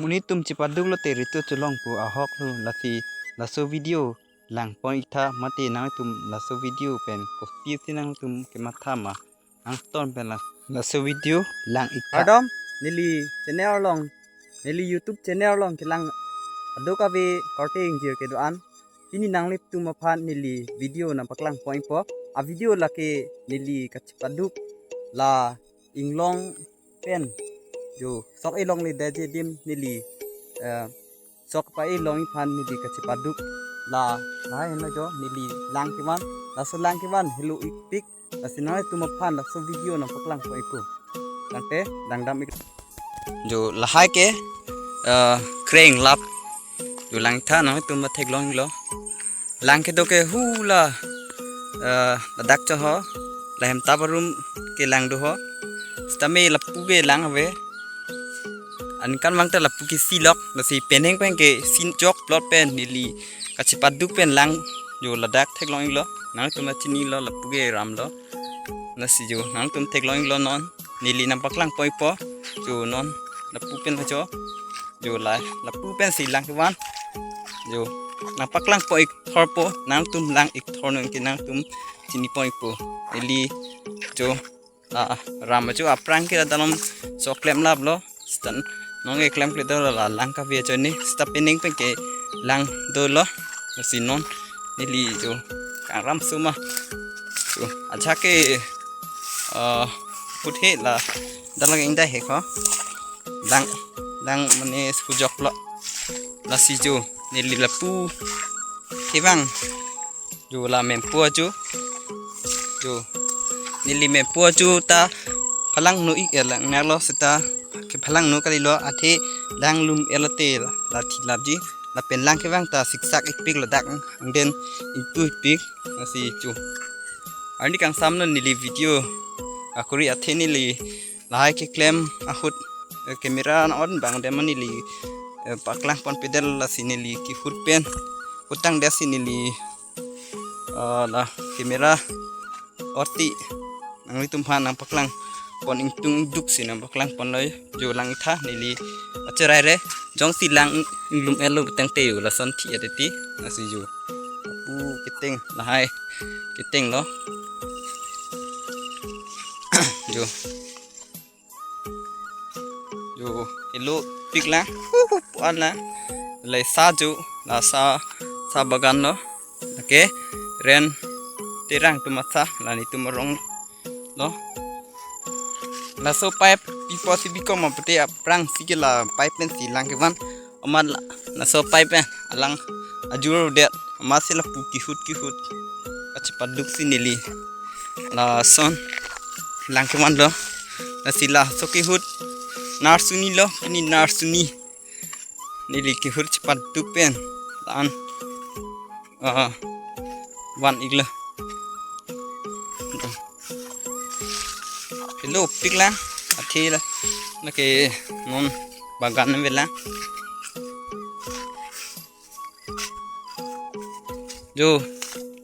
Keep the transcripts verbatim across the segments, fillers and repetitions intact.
Monit atum chepaduk lote ritu cholong pu ahok lo, lasi laso video langpon-ik tha. Mate nangtum laso video pen kopi si nangtum kematha ma angton pen la, laso video lang-ik tha. Kardom, neli channel along, neli YouTube channel along kelang aduk ave korte ingjir kedo-an. Pini nanglitum aphan neli video nangpaklangpon-ikpo. A video lake neli kachepaduk la inglong pen jo sok-e longledet adim neli, eh, sok pa-e longji aphan neli kachepaduk la, lahai henlo jo neli lang kevan, laso lang kevan helo-ikpik. Lasi nangtum aphan laso video nangpaklangpon-ikpo. Tangte langdam-ik. Jo lahai ke, eh, kreng lap. Jo lang tha, nangtum theklong-iklo. Lang kedo ke hula, eh, ladak cho ho, lahem tap arum kelang do ho. Sitame lapu ke lang ave. Aningkan vang ta lapu ke si lok, lasi penang pen ke si chok plot pen neli kachepaduk pen lang, jo ladak theklong-iklo. Nangtum chinilo lapu ke ram lo. Lasi jo nangtum theklong-iklo non. Neli nangpaklangpon-ikpo. Jo non lapu pen lo jo. Jo la, lapu pen si lang kevan. Jo nangpaklangpon-ik thorpo, nangtum lang-ik thor non ke nangtum chinipon-ikpo. Neli jo, ah, ram ajo aphrang ke la dalom sok klem lap lo. Stan nong ke klem kle do la lang kave ajoine. Sita penang pen ke lang dolo. Lasi non neli jo kangram suma. Jo ajak ke, ah, put he la dalang ingdai he ko. Lang, lang mane sujok lo. Lasi jo neli lapu kevang. Jo la mempo ajo. Jo neli mempo ajo ta phalangno-ik, eh, lang nalo seta kephalangno kalilo, athe lang lum-et lote la, la thi lapji. Lapen lang kevang ta siksak-ikpik ladak angden ingtu-ikpik. Lasi jo arni kangsam non neli video akuri, athe neli lahai keklem ahut, eh, camera na-on abang dem neli, eh, paklangponpedet, lasi neli kehut pen hutang desi neli, eh, la camera oti nanglitum aphan nangpaklangpon ingtung ingduk si nangpaklangponlo. Jo lang tha, neli acherai re jongsi lang inglum-etlo tangte jo lason thi atiti. Lasi jo lapu keteng, lahai keteng lo. Jo, jo helo-pik lang. Hu hu, puan lang. Lahai sa jo, la sa, sa bagan lo. Oke, ren terang atum asa, la netum arong lo. Laso pipe pipo si bikok ma pute aphrang si ke la pipe pen si lang kevan. Amat la, laso pipe pen alang ajur det. Amat si lapu kehut kehut kachepaduk si neli lason lang kevan lo. Lasi laso kehut nar suni lo, pini nar suni. Neli kehut chepaduk pen la-an, ah, van-iklo. Helo-pik lang, athe la, lake non bagan nang lang. Jo,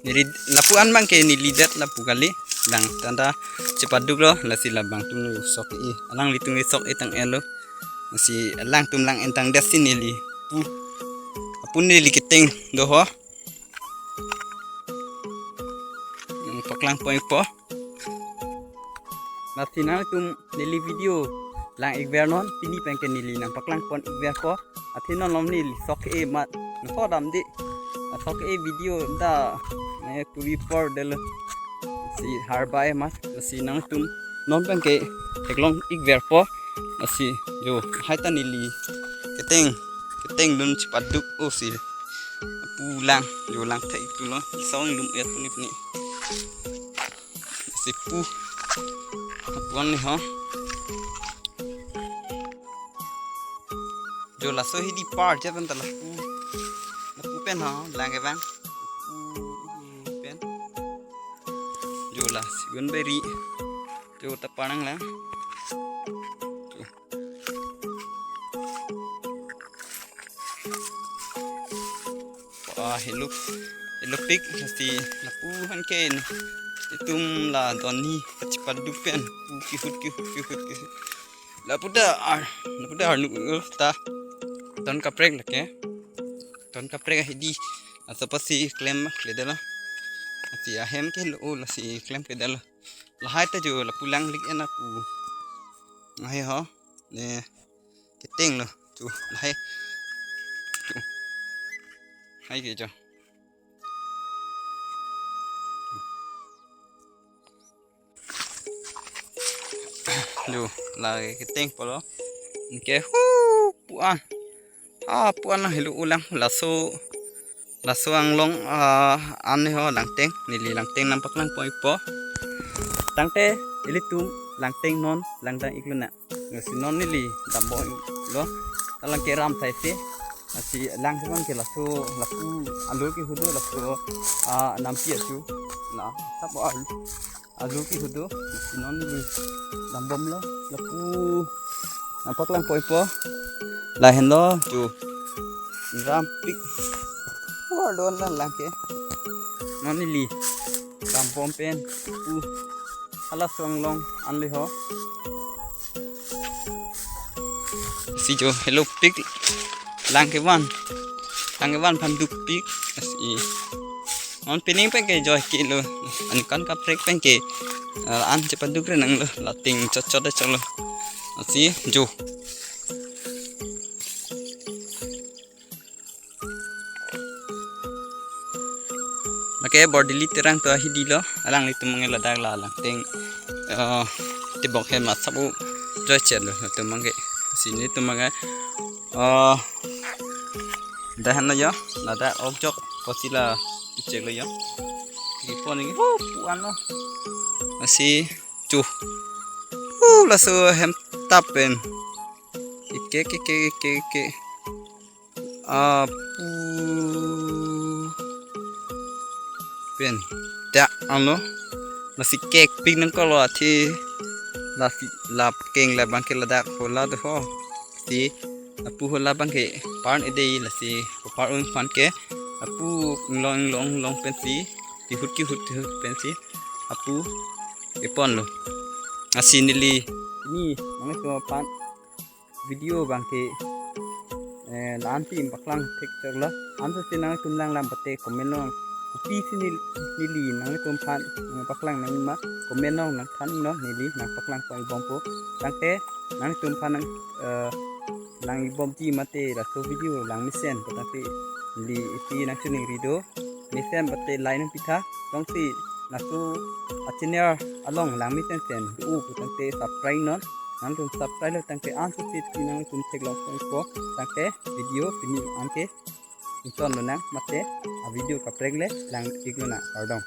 neli lapu an abang ke neli det lapu kali, dang tanda chepaduk lo, lasi labang atum sok-e, alanglitum sok-e tang-etlo. Lasi alangtum lang-en tang desi neli pu, apun neli keteng do ho. Nangpaklangpon-ikpo. Lasi nangtum neli video lang-ikver non, pini pen ke neli nangpaklangpon-ikverpo. Athe non lom neli sok-e mat, nangthodam di. Sok-e video da, eh, kuri por del. Si harbai mat, si nangtum non pen ke theklong-ikverpo. Lasi jo hai ta neli keteng, keteng dun chepaduk o si pu lang, jo lang thek tu lo, song lum-et puni puni. Si pu, puan ni ho. Jo laso hidi par je pen ta lapu, lapu pen ho, lang kevang. Lapu pen. Jo la sigun beri. Jo ta panang lang. Jo. Wah, helo, helo-pik, lasi lapu han ke netum la doni kachepaduk pen pu kehut kehut kehut kehut. Lapu ta ar, lapu ta arnu ta Ton kaprek lake. Ton kaprek ahidi. Aso apotsi klemkledetlo. Lasi ahem ke lo, lasi klemkledetlo. Lahai ta jo lapu lang lik ena pu. Lahai ho. Ne. Ketenglo. Chu. Lahai. Chu. Hai ke jo. Lo, lake keteng pulo. Anke hu pu-an. Ha pu-an helo ulang laso. Laso anglong, ah, an ho langteng. Neli langteng nangpaklang pon-ikpo. Tangte ilitum langteng non langdang-iklonang. Lasi non neli dambomlo. Alang ke ram saise. Lasi lang kevan ke laso lapu alo ke hudo laso, ah, nampi achu. Na, sap alo. Alo ke hudo, non dambomlo, lapu nangpaklang pon-ikpo. Lahenlo, jo. Rampik. Wah, don lang lang ke. Non neli. Dambom pen. Uh. Halaso anglong anle ho. Si jo helopik. Lang kevan. Lang kevan aphan dukpik. Lasi. Non pining pen ke joi kilo. Ankan kaprek pen ke, eh, an chepaduk renanglo. Lating chotchot de cholo. Lasi jo. Lake Bordili Terang to ahidilo. Alanglitum abang ladak la langteng, eh, tibok hem asap u joi chetlo. Latum abang ke. Lasi nelitum abang ke. Oh. Dah na yo, ladak ok jok apotsi la cheklo yo. Kipon ini, oh, pu-an lo. Lasi chu. Uh, laso hem tap pen. Ike, ike, ike, ike, ike. Apu. Pen. Dak ano. Lasi kekpik nangkoklo athe. Lasi lap keng labang ke ladak hola do ho. Si apu hola abang ke parn ede lasi par un aphan ke apu inglong inglong inglong pensi kihut kihut kihut pensi apu keponlo. Lasi neli ni nangtum aphan video abang ke, eh, la-an si nangpaklang thekchoklo. Ansose nangtum lang lang pate comment along. Kopisi neli, neli nangtum aphan nangpaklang nangma comment along nangthan non, neli nangpaklang pon-ikbompo. Tangte nangtum aphan nang, eh, lang-ikbomji mate laso video langmesen pu tangte neli isi nangchiningri do. Mesen pate like nangpitha. Jongsi laso a-channel along langmesen sen do pu tangte subscribe non. Nangtum subscribe lo tangte ansose si nangtum theklong pon-ikpo. Tangte video pini anke ingtonlonang mate a-video kaprek le lang-iklonang, kardom.